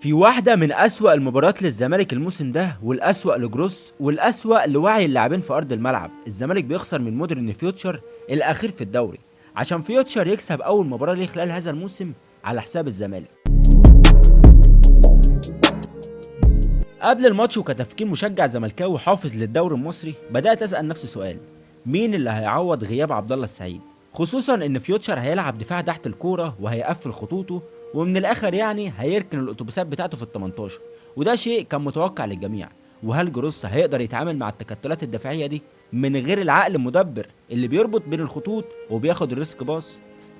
في واحدة من أسوأ المباريات للزمالك الموسم ده، والأسوأ لجروس، والأسوأ لوعي اللاعبين في أرض الملعب. الزمالك بيخسر من مودرن فيوتشر الأخير في الدوري عشان فيوتشر يكسب أول مباراة ليه خلال هذا الموسم على حساب الزمالك. قبل الماتش وكتفكير مشجع زملكاوي حافظ للدوري المصري، بدأت أسأل نفسي سؤال: مين اللي هيعوض غياب عبد الله السعيد؟ خصوصا ان فيوتشر هيلعب دفاع تحت الكورة وهيقفل خطوطه، ومن الاخر يعني هيركن الاتوبيسات بتاعته في ال 18، وده شيء كان متوقع للجميع. وهل جروس هيقدر يتعامل مع التكتلات الدفاعية دي من غير العقل المدبر اللي بيربط بين الخطوط وبياخد ال risk pass؟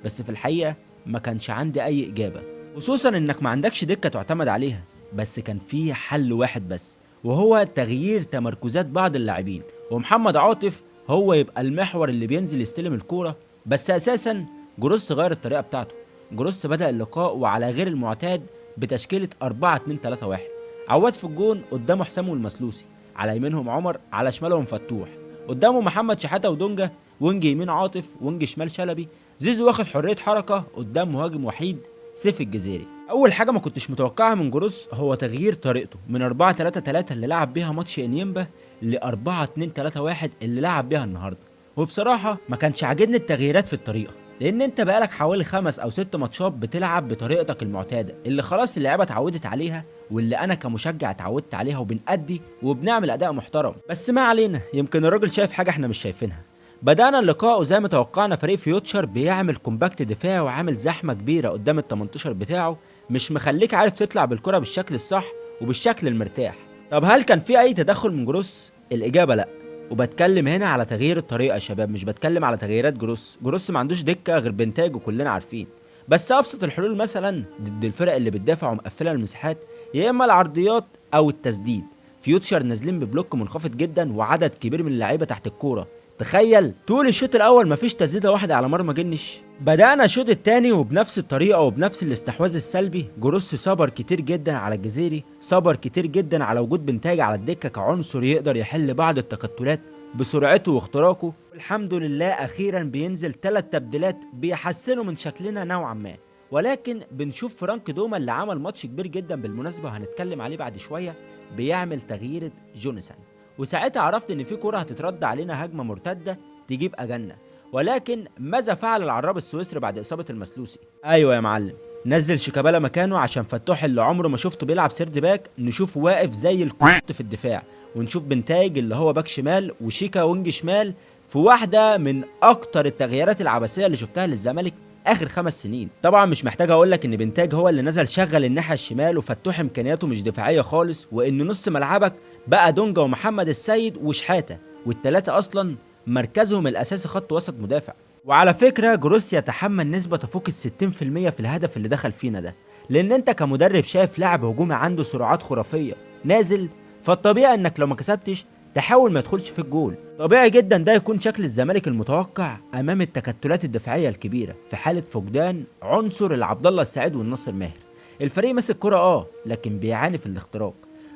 بس في الحقيقة ما كانش عندي اي اجابه، خصوصا انك ما عندكش دكه تعتمد عليها. بس كان في حل واحد بس، وهو تغيير تمركزات بعض اللاعبين، ومحمد عاطف هو يبقى المحور اللي بينزل يستلم الكورة. بس اساسا جروس غير الطريقة بتاعته. جروس بدأ اللقاء وعلى غير المعتاد بتشكيله 4-2-3-1. عواد في الجون، قدامه حسام والمسلوسي، على يمينهم عمر، على شمالهم فتوح، قدامه محمد شحاته ودونجا، wing يمين عاطف، wing شمال شلبي، زيزو واخد حرية حركة قدام مهاجم وحيد سيف الجزيري. اول حاجة ما كنتش متوقعها من جروس هو تغيير طريقته من 4-3-3 اللي لعب بيها ماتش انيمبا ل 4-2-3-1 اللي لعب بيها النهارده. وبصراحة ما كانش عاجبني التغييرات في الطريقة، لان انت بقالك حوالي 5 او 6 ماتشات بتلعب بطريقتك المعتادة اللي خلاص اللعيبة اتعودت عليها، واللي انا كمشجع اتعودت عليها، وبنأدي وبنعمل اداء محترم. بس ما علينا، يمكن الراجل شايف حاجة احنا مش شايفينها. بدأنا اللقاء وزي ما توقعنا فريق فيوتشر بيعمل compact دفاعي وعامل زحمة كبيرة قدام ال 18 بتاعه، مش مخليك عارف تطلع بالكرة بالشكل الصح وبالشكل المرتاح. طب هل كان في اي تدخل من جروس؟ الاجابة لا. وبتكلم هنا على تغيير الطريقة يا شباب، مش بتكلم على تغييرات جروس. جروس ما عندوش دكه غير بنتاج وكلنا عارفين. بس ابسط الحلول مثلا ضد الفرق اللي بتدافع ومقفله المساحات، يا اما العرضيات او التسديد. فيوتشر نازلين ب block منخفض جدا وعدد كبير من اللعيبة تحت الكورة. تخيل طول الشوط الاول مفيش تسديده واحدة على مرمى جنش. بدأنا الشوط الثاني وبنفس الطريقة وبنفس الاستحواذ السلبي. جروس صبر كتير جدا على الجزيري، صبر كتير جدا على وجود بنتاج على الدكة كعنصر يقدر يحل بعض التكتلات بسرعته واختراقه. الحمد لله اخيرا بينزل 3 تبديلات بيحسنوا من شكلنا نوعا ما. ولكن بنشوف فرانك دوما اللي عمل ماتش كبير جدا بالمناسبة وهنتكلم عليه بعد شوية، بيعمل تغيير جونسون. وساعتها عرفت ان في كرة هتترد علينا هجمة مرتدة تجيب اجلنا. ولكن ماذا فعل العراب السويسري بعد اصابة المسلوسي؟ ايوه يا معلم، نزل شيكابالا مكانه عشان فتوح اللي عمره ما شفته بيلعب third back نشوفه واقف زي الكت في الدفاع، ونشوف بنتايج اللي هو back شمال وشيكا wing شمال، في واحدة من اكتر التغييرات العبثية اللي شفتها للزمالك اخر 5 سنين. طبعا مش محتاج اقول لك ان بنتاج هو اللي نزل شغل الناحية الشمال، وفتوح امكانياته مش دفاعية خالص، وان نص ملعبك بقى دونجا ومحمد السيد وشحاته، والثلاثة اصلا مركزهم الاساسي خط وسط مدافع. وعلى فكرة جروس يتحمل نسبه تفوق ال 60% في الهدف اللي دخل فينا ده، لان انت كمدرب شايف لاعب هجومي عنده سرعات خرافية نازل، فالطبيعي انك لو ما كسبتش تحاول ما يدخلش في الجول. طبيعي جدا ده يكون شكل الزمالك المتوقع امام التكتلات الدفاعية الكبيرة في حاله فقدان عنصر العبد الله السعيد والناصر ماهر. الفريق ماسك كرة لكن بيعاني في الاختراق.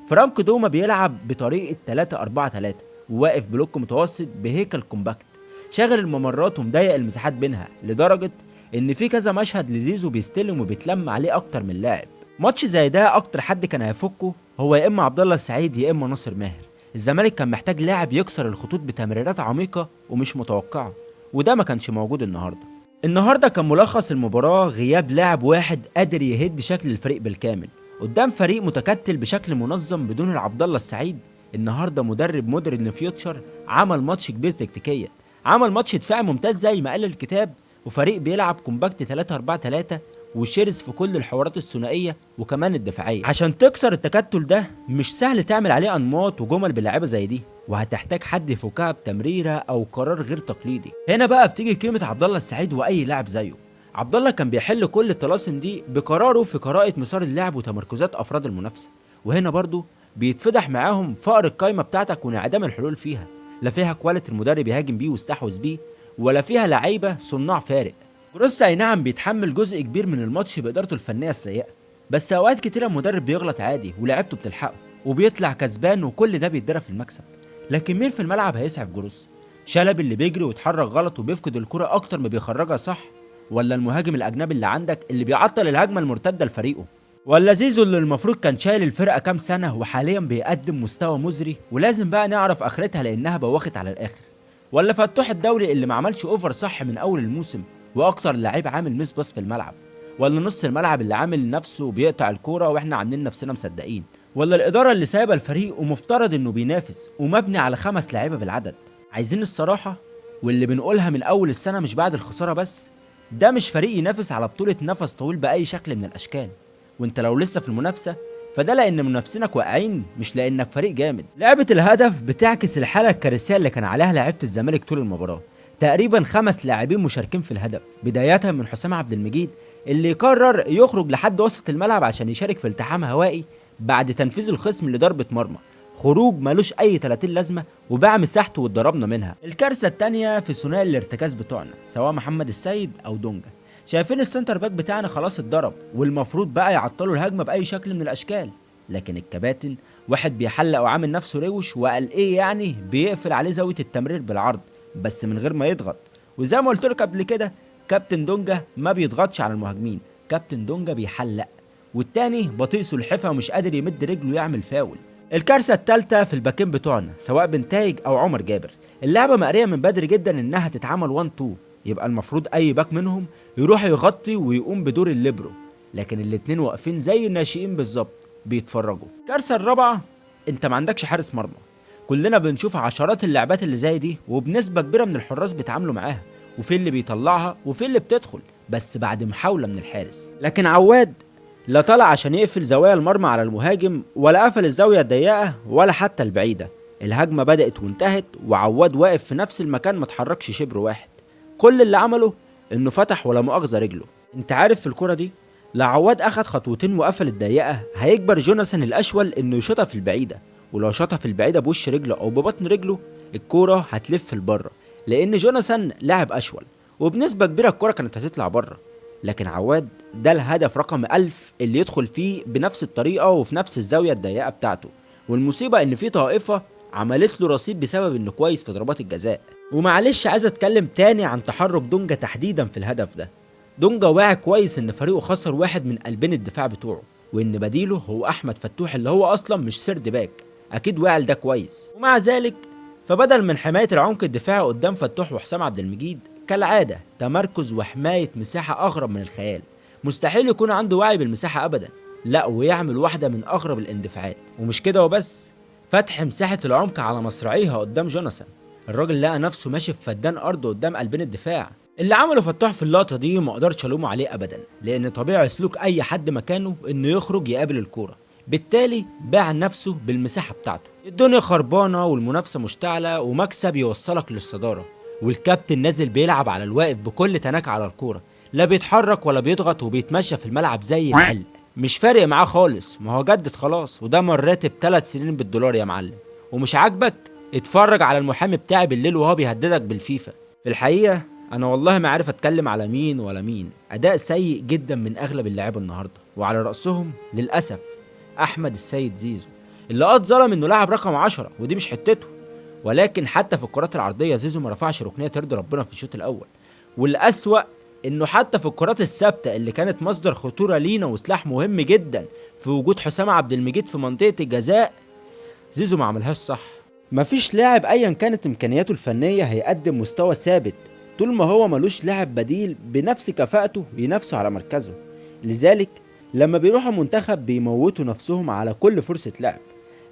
فرانك دوما بيلعب بطريقة 3-4-3 وواقف block متوسط بهيكل compact، شاغل الممرات ومضيق المساحات بينها، لدرجة ان في كذا مشهد لزيزو بيستلم وبيتلم عليه اكتر من لاعب. ماتش زي ده اكتر حد كان هيفكه هو يا اما عبد الله السعيد يا اما ناصر ماهر. الزمالك كان محتاج لاعب يكسر الخطوط بتمريرات عميقة ومش متوقعه، وده ما كانش موجود النهارده. النهارده كان ملخص المباراة غياب لاعب واحد قادر يهد شكل الفريق بالكامل قدام فريق متكتل بشكل منظم بدون العبد الله السعيد. النهارده مدرب مودرن فيوتشر عمل ماتش كبير تكتيكيا، عمل ماتش دفاعي ممتاز زي ما قال الكتاب، وفريق بيلعب compact 3-4-3 وشرس في كل الحوارات الثنائية وكمان الدفاعية. عشان تكسر التكتل ده مش سهل تعمل عليه انماط وجمل بلاعيبه زي دي، وهتحتاج حد يفكها بتمريره او قرار غير تقليدي. هنا بقى بتيجي قيمة عبد الله السعيد واي لاعب زيه. عبد الله كان بيحل كل الطلاسم دي بقراره في قراءة مسار اللعب وتمركزات افراد المنافسة، وهنا برضو بيتفضح معاهم فقر القايمة بتاعتك وانعدام الحلول فيها. لا فيها quality المدرب يهاجم بيه ويستحوذ بيه، ولا فيها لعيبة صناع فارق. جروس اي نعم بيتحمل جزء كبير من الماتش بادارته الفنية السيئة، بس اوقات كتيرة المدرب بيغلط عادي ولاعيبته بتلحقه وبيطلع كسبان، وكل ده بيتدرى في المكسب. لكن مين في الملعب هيسعف جروس؟ شلبي اللي بيجري ويتحرك غلط وبيفقد الكرة اكتر ما بيخرجها صح، ولا المهاجم الاجنبي اللي عندك اللي بيعطل الهجمة المرتدة لفريقه؟ ولا زيزو اللي المفروض كان شايل الفرقة كام سنة وحاليا بيقدم مستوى مزري ولازم بقى نعرف اخرتها لانها بوخت على الاخر؟ ولا فتوح الدولي اللي ما عملش over صح من اول الموسم واكتر لعيب عامل miss pass في الملعب؟ ولا نص الملعب اللي عامل نفسه بيقطع الكورة واحنا عاملين نفسنا مصدقين؟ ولا الادارة اللي سايبه الفريق ومفترض انه بينافس ومبني على 5 لعيبة بالعدد؟ عايزين الصراحة واللي بنقولها من اول السنة مش بعد الخسارة بس، ده مش فريق ينافس على بطوله نفس طويل باي شكل من الاشكال. وانت لو لسه في المنافسة فده لان منافسينك واقعين مش لانك فريق جامد. لعبه الهدف بتعكس الحالة الكارثية اللي كان عليها لعيبة الزمالك طول المباراة. تقريبا 5 لاعبين مشاركين في الهدف، بداية من حسام عبد المجيد اللي قرر يخرج لحد وسط الملعب عشان يشارك في التحام هوائي بعد تنفيذ الخصم لضربه مرمى، خروج ملوش اي 30 لازمه وباع مساحته واتضربنا منها. الكارثة الثانية في ثنائي الارتكاز بتوعنا سواء محمد السيد او دونجا. شايفين ال center back بتاعنا خلاص اتضرب والمفروض بقى يعطلوا الهجمة باي شكل من الاشكال، لكن الكباتن واحد بيحلق وعامل نفسه روش وقال ايه يعني بيقفل عليه زاوية التمرير بالعرض بس من غير ما يضغط. وزي ما قلت لك قبل كده كابتن دونجا ما بيضغطش على المهاجمين، كابتن دونجا بيحلق، والتاني بطيء سلحفه ومش قادر يمد رجله يعمل فاول. الكارثة الثالثة في الباكين بتوعنا سواء بنتايج او عمر جابر. اللعبة مقريه من بدري جدا انها تتعمل 1-2، يبقى المفروض اي back منهم يروح يغطي ويقوم بدور الليبرو، لكن الاتنين واقفين زي الناشئين بالظبط بيتفرجوا. الكارثة الرابعة، انت ما عندكش حارس مرمى. كلنا بنشوف عشرات اللعبات اللي زي دي وبنسبة كبيرة من الحراس بيتعاملوا معاها، وفي اللي بيطلعها وفي اللي بتدخل بس بعد محاولة من الحارس. لكن عواد لا طلع عشان يقفل زوايا المرمى على المهاجم، ولا قفل الزاوية الضيقه ولا حتى البعيدة. الهجمة بدات وانتهت وعواد واقف في نفس المكان ما اتحركش شبر واحد. كل اللي عمله انه فتح ولا مؤاخذة رجله. انت عارف في الكره دي لا عواد اخد خطوتين وقفل الضيقه هيجبر جوناثان الاشول انه يشوطها في البعيدة، ولو شاطها في البعيدة بوش رجله او ببطن رجله الكورة هتلف لبره، لان جوناثان لاعب اشول وبنسبة كبيرة الكورة كانت هتطلع بره. لكن عواد ده الهدف رقم 1000 اللي يدخل فيه بنفس الطريقة وفي نفس الزاوية الضيقه بتاعته. والمصيبة ان في طائفة عملت له رصيد بسبب انه كويس في ضربات الجزاء. ومعلش عايز اتكلم تاني عن تحرك دونجا تحديدا في الهدف ده. دونجا واعي كويس ان فريقه خسر واحد من قلبين الدفاع بتوعه، وان بديله هو احمد فتوح اللي هو اصلا مش third back، اكيد واعي ده كويس. ومع ذلك فبدل من حماية العمق الدفاعي قدام فتوح وحسام عبد المجيد كالعادة تمركز وحماية مساحة اغرب من الخيال. مستحيل يكون عنده وعي بالمساحه ابدا، لا ويعمل واحدة من اغرب الاندفاعات. ومش كده وبس، فتح مساحة العمق على مصراعيها قدام جوناثان. الراجل لقى نفسه ماشي في فدان ارض قدام قلبين الدفاع. اللي عمله فتوح في اللقطة دي ما اقدرش الومه عليه ابدا، لان طبيعي سلوك اي حد مكانه انه يخرج يقابل الكورة، بالتالي باع نفسه بالمساحه بتاعته. الدنيا خربانة والمنافسه مشتعلة ومكسب يوصلك للصداره، والكابتن نازل بيلعب على الواقف بكل تناكه على الكورة، لا بيتحرك ولا بيضغط وبيتمشى في الملعب زي القلق، مش فارق معاه خالص، ما هو جدد خلاص وده من راتب 3 سنين بالدولار يا معلم. ومش عاجبك اتفرج على المحامي بتاعي بالليل وهو بيهددك بالفيفا. في الحقيقة انا والله ما عارف اتكلم على مين ولا مين، اداء سيء جدا من اغلب اللاعبين النهارده، وعلى راسهم للاسف احمد السيد زيزو اللي اتظلم انه لاعب رقم 10 ودي مش حتته. ولكن حتى في الكرات العرضية زيزو ما رفعش ركنيه ترضي ربنا في الشوط الاول. والاسوأ انه حتى في الكرات الثابتة اللي كانت مصدر خطورة لينا وسلاح مهم جدا في وجود حسام عبد المجيد في منطقة الجزاء، زيزو ما عملهاش صح. مفيش لاعب ايا كانت امكانياته الفنية هيقدم مستوى ثابت طول ما هو ملوش لاعب بديل بنفس كفاءته ينافسه على مركزه. لذلك لما بيروحوا منتخب بيموتوا نفسهم على كل فرصة لعب.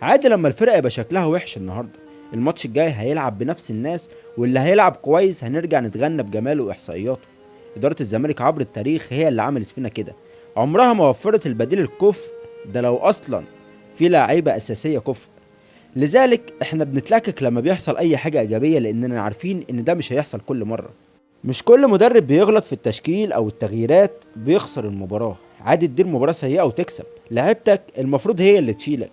عادي لما الفرقة يبقى شكلها وحش النهارده، الماتش الجاي هيلعب بنفس الناس، واللي هيلعب كويس هنرجع نتغنى بجماله واحصائياته. ادارة الزمالك عبر التاريخ هي اللي عملت فينا كده، عمرها ما وفرت البديل الكفء ده لو اصلا في لعيبة اساسية كفء. لذلك احنا بنتلكك لما بيحصل اي حاجة ايجابية، لاننا عارفين ان ده مش هيحصل كل مرة. مش كل مدرب بيغلط في التشكيل او التغييرات بيخسر المباراة، عادي تدير مباراة سيئه وتكسب، لعيبتك المفروض هي اللي تشيلك.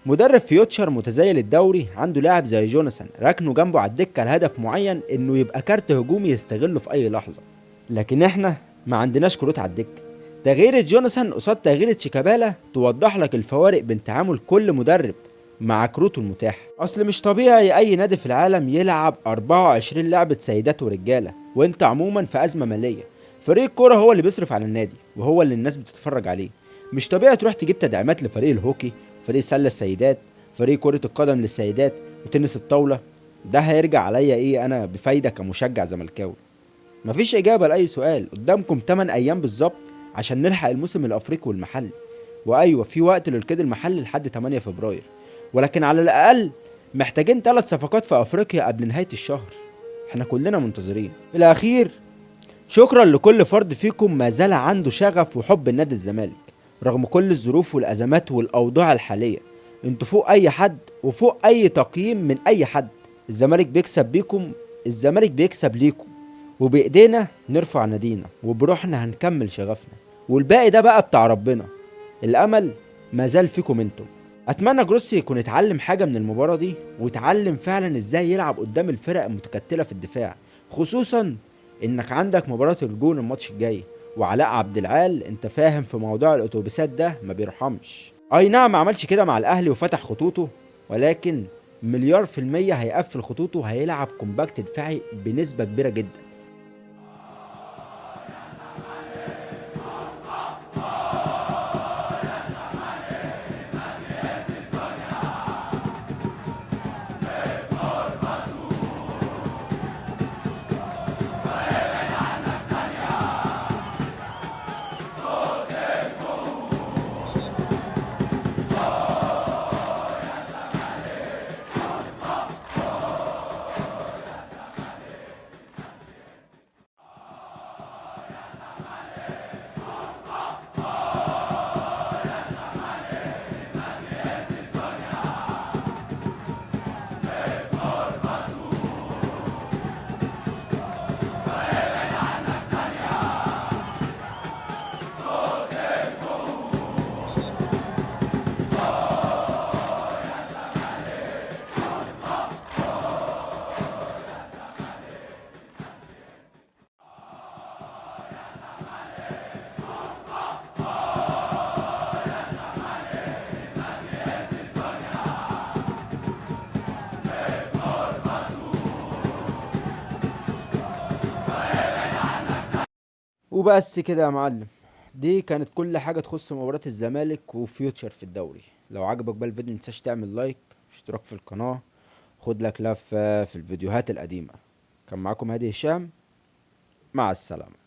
مدرب فيوتشر متزايل الدوري عنده لاعب زي جوناثان راكنه جنبه على الدكة لهدف معين انه يبقى كارت هجومي يستغله في اي لحظة، لكن احنا ما عندناش كروت على الدكة. تغيير جوناثان قصاد تغيير شيكابالا توضح لك الفوارق بين تعامل كل مدرب مع كروته المتاحة. اصل مش طبيعي اي نادي في العالم يلعب 24 لعبه سيدات ورجاله وانت عموما في ازمة ماليه. فريق الكورة هو اللي بيصرف على النادي وهو اللي الناس بتتفرج عليه، مش طبيعي تروح تجيب تدعيمات لفريق الهوكي، فريق سله السيدات، فريق كره القدم للسيدات، وتنس الطاولة. ده هيرجع عليا ايه انا بفايده كمشجع زملكاوي؟ مفيش اجابه لاي سؤال. قدامكم 8 ايام بالظبط عشان نلحق الموسم الافريقي والمحلي. وايوة في وقت للقيد المحلي لحد 8 فبراير، ولكن على الاقل محتاجين 3 صفقات في افريقيا قبل نهاية الشهر. احنا كلنا منتظرين. في الاخير شكرا لكل فرد فيكم ما زال عنده شغف وحب النادي الزمالك رغم كل الظروف والازمات والاوضاع الحالية. انتوا فوق اي حد وفوق اي تقييم من اي حد. الزمالك بيكسب بيكم، الزمالك بيكسب ليكم، وبايدينا نرفع نادينا وبروحنا هنكمل شغفنا، والباقي ده بقى بتاع ربنا. الامل ما زال فيكم انتم. اتمنى جروسي يكون اتعلم حاجة من المباراة دي، واتعلم فعلا ازاي يلعب قدام الفرق المتكتله في الدفاع، خصوصا انك عندك مباراة الجون الماتش الجاي، وعلاء عبد العال انت فاهم في موضوع الاتوبيسات ده ما بيرحمش. اي نعم ما عملش كده مع الاهلي وفتح خطوطه، ولكن 1,000,000,000% هيقفل خطوطه وهيلعب compact دفاعي بنسبة كبيرة جدا. وبس كده يا معلم، دي كانت كل حاجة تخص مباراة الزمالك وفيوتشر في الدوري. لو عجبك بقى الفيديو متنساش تعمل like، اشتراك في القناة، خد لك لفة في الفيديوهات القديمة. كان معاكم هادي هشام، مع السلامة.